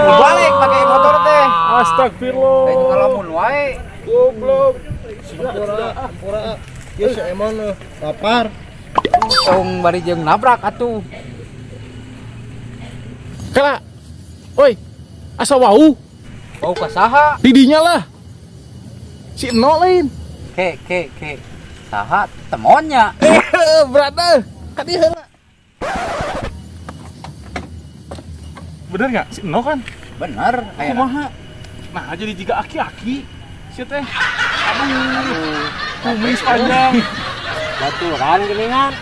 Balik pakai motor teh. Astagfirullah. Itu ngalamun wae. Goblok. Hampura, hampura. Ya si Emon lapar. Tong bari jeung nabrak atuh. Kala. Oi. Asa wau. Bau ka saha? Didinya lah. Si Eno lain. Ke ke ke. Saha temonnya. Eh, brother. Ka dieu heula. Bener nggak? Si Eno kan? Bener, aya. Kumaha? Nah, jadi jika aki-aki si teh. Aduh, kumis panjang. Baturan geuningan.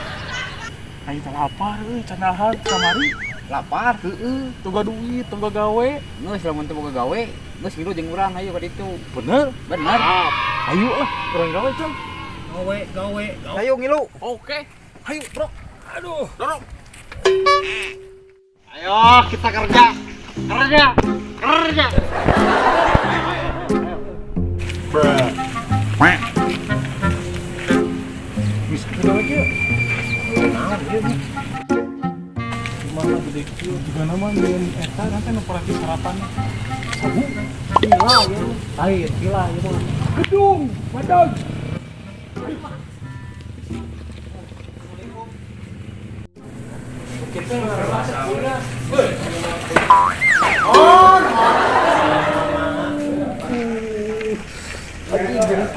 Aing teh lapar euy, canahan kamari. Lapar. Heeh, tunggu duit, tunggu gawe. Geus lamun teu boga gawe, geus ngilu jeung urang ayo ka ditu. Bener. Bener. Ayo lah, urang gawe, Cong. Gawe, gawe, gawe. Ayo ngilu. Oke. Ayo, Bro. Aduh, dorong. Ayo kita kerja. Kerja, kerja. Bisa kita lagi ya? Gimana gede kieu? Juga nama nyeun eta nanti nu lagi sarapan sabu. Gila gitu. Lain, gila gitu. Gedung, badag.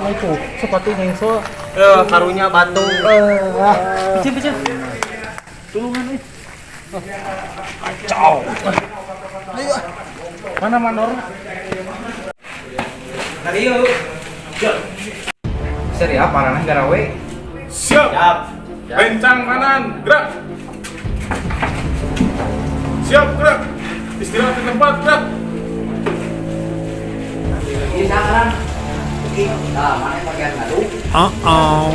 Itu sepatu ngeso. Eh, karunya batu. Picin, picin. Tulungan eh. Kacau. Ayo. Mana mandor? Karieu. Seri apa paraneh garawe? Siap. Lencang kanan, gerak. Siap, gerak. Istirahat di tempat, gerak. Ieu sangaran. Nah, mana bagian ngaduk? Uh-oh.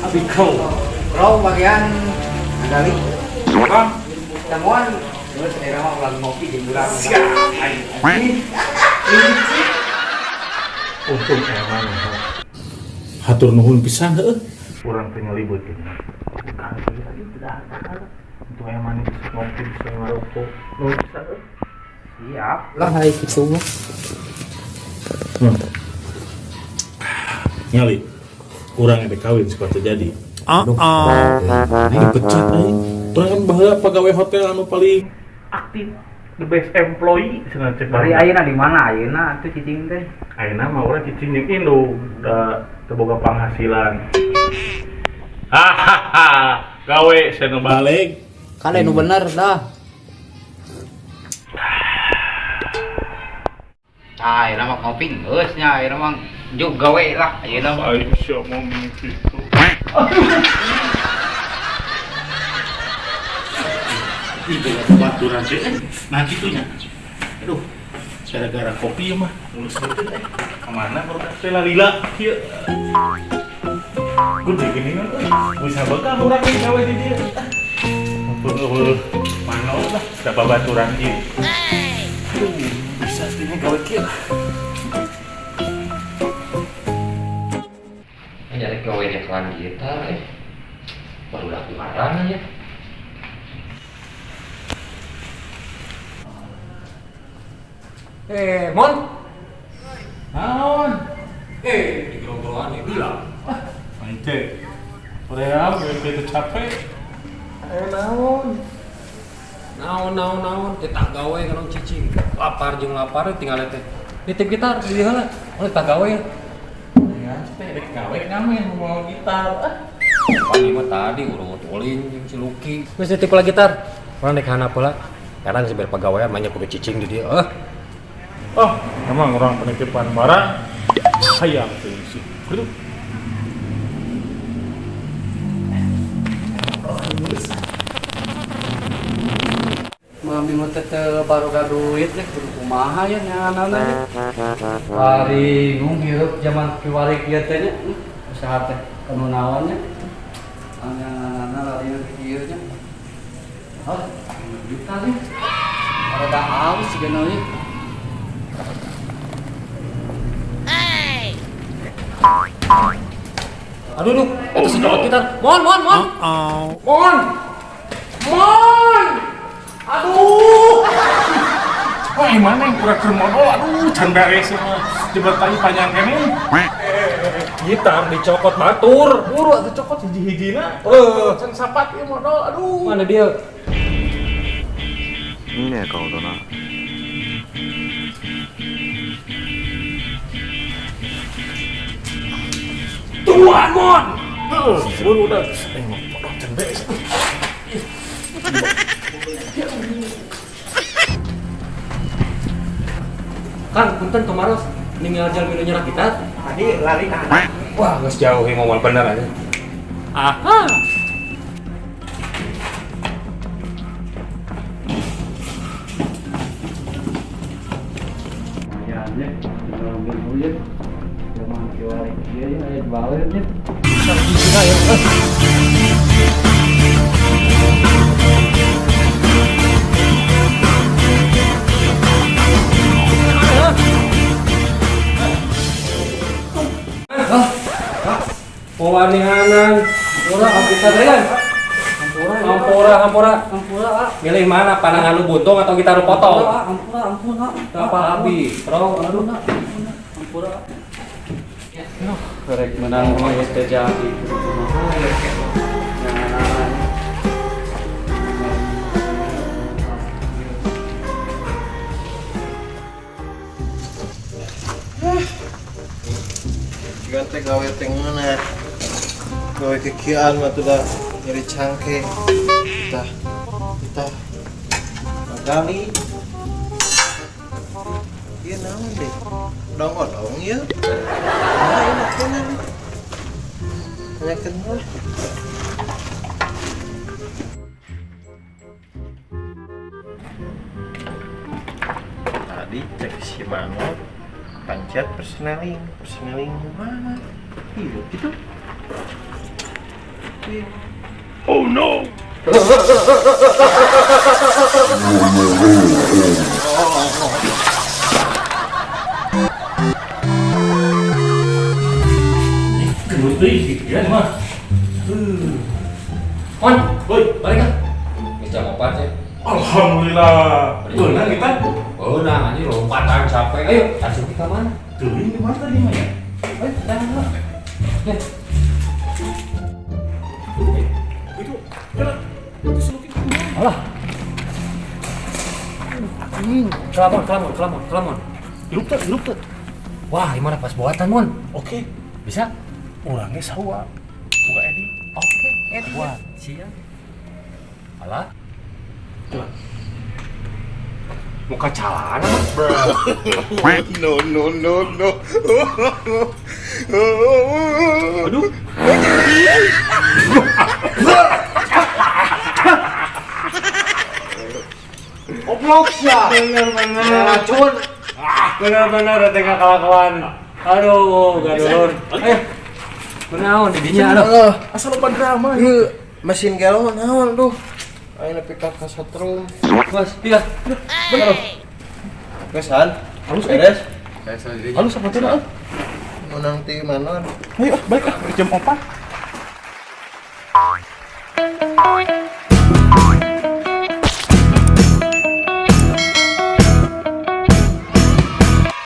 Abi kau. Bro, bagian ngadali. Bang. Temuan terus daerah mah ulang ngopi jeung urang. Siap. Untung emang. Hatur nuhun pisan heueuh. Urang teh ngalibut gitu. Bukan tadi tidak ada. Untung emang bisa ngopi bisa ngarokok. Nuhun pisan heueuh. Siap. Lah hai kitu mah. Ngali, urang yang kawin suka terjadi. Dipecat aing. Urang kan baheula pegawai hotel anu paling aktif, the best employee cenah cek Bari baheula. ayeuna di mana ayeuna atuh cicing teh? Ayeuna mah urang cicing jeung indung, da teu boga penghasilan. Hahaha, gawe saya nu balik. Kale nu bener dah. Ah, ayeuna mah ngopi geus nya, ayeuna mah juk gawe lah ayeuna mah. Aing sia ngomong kitu. Ih, boga babaturan sih, nah kitunya. Aduh, gara-gara kopi ya mah, mulus gitu teh. Kemana baru teh lalila kieu. Gede gini kan, euy. Bisa bekal urang ge gawe di dieu. Ampun eueuh, manot lah, da babaturan ieu. Aduh, bisa teh gawe kieu. Nyari gawe nyekelan gitar eh. Baru udah kemarin aja. Eh, Mon. Naon? Eh, di gero-geroan ya bilang. Ente. Udah ya, capek. Eh, naon? Naon naon naon, teh gawe kana cicing. Lapar jeung lapar tinggal teh. Nitip gitar di dieu heula. Oh, teh gawe ya. Ya, teh rek gawe ngamen mau gitar. Ah. Pagi mah tadi urut ulin jeung si Luki. Geus nitip lah gitar. Urang rek handap heula. Kadang si pagawean banyak kudu cicing di dieu. Eh, Oh, emang orang penitipan barang hayang tuh sih. Aduh. Mami mah teh teu baroga duit ya kudu kumaha ya nyanana ya. Bari hirup zaman kiwari kieu teh nya. Usaha teh kanu naon nya. Nyanana lari kieu nya. Oh, gitar nih. Rada halus siga nya. Aduh, duh, itu si copot gitar. Mon, mon, mon. Mon. Mon. Aduh. Wah, mana yang kurang keur modal? Aduh, can beres mah. Jebat tai panjang keneh. Gitar dicokot batur. Buru atuh cokot hiji-hijina. Can sapat ieu modal. Aduh. Mana dia? 見ねえ顔だな。 Tuan mon. Heeh, buru udah. Eh, modal can beres. Kang, punten kemaros ninggal jalmi nu nyerak gitar. Tadi lari ke anak. Wah, geus jauh ieu ngomong bener aja. Aha. Lumayan ya, tinggal minggu ya. Zaman kiwari kieu ya, aya baleun ya. Pewarnianan. Hampura hampura teh. Hampura. Hampura, hampura. Hampura ah. Milih mana? Panangan lu buntung atau gitar lu potong? Hampura, hampura. Apa habis? Bro, Aduh, hampura. Rek menang mah ya teh jadi kudu kumaha ya. Nyanganan. Jiga teh gawe teh ngeunah. Gawe kekian mah tuh da nyeri cangke. Kita kita gali. Ieu naon deh? Odong-odong ieu. Nah, ieu makanan. Tanyakeun lah. Tadi cek si Manot pancet persneling, persneling mana? Iya gitu. Iya. Oh no. Gelut deui gitu ya mah. Mon, Woi, balik ah. Geus jam 4 ya. alhamdulillah. Beunang kita. Beunang anjing lompatan capek. Ayo, asup kita mana? Teuing di mana tadi mah ya? Ayo, jangan lah. Ya. Itu, jalan. Itu si Luki. Alah. Kelamon, kelamon, kelamon, kelamon. Hirup teu, hirup teu. Wah, gimana pas buatan, Mon? Oke, Bisa? orangnya sawa. Buka Edi. Oke, Edi. Wah. Siap. Alah. Tuh. Muka calana mah. No no no no. Aduh. Goblok sia. Bener-bener. Racun. Bener-bener teh kelakuan. Aduh, gadulur. Eh. Kunaon di dinya aduh. Aduh. Asal lupa drama. Ieu mesin gelo naon duh. Aing nepi ka kasetrum. Bos, iya. Bener. Geus han. Halus, eh. Beres. Halus apa tuh? Ah? Menang ti Manon. Ayo, ah, balik ah, jam 4.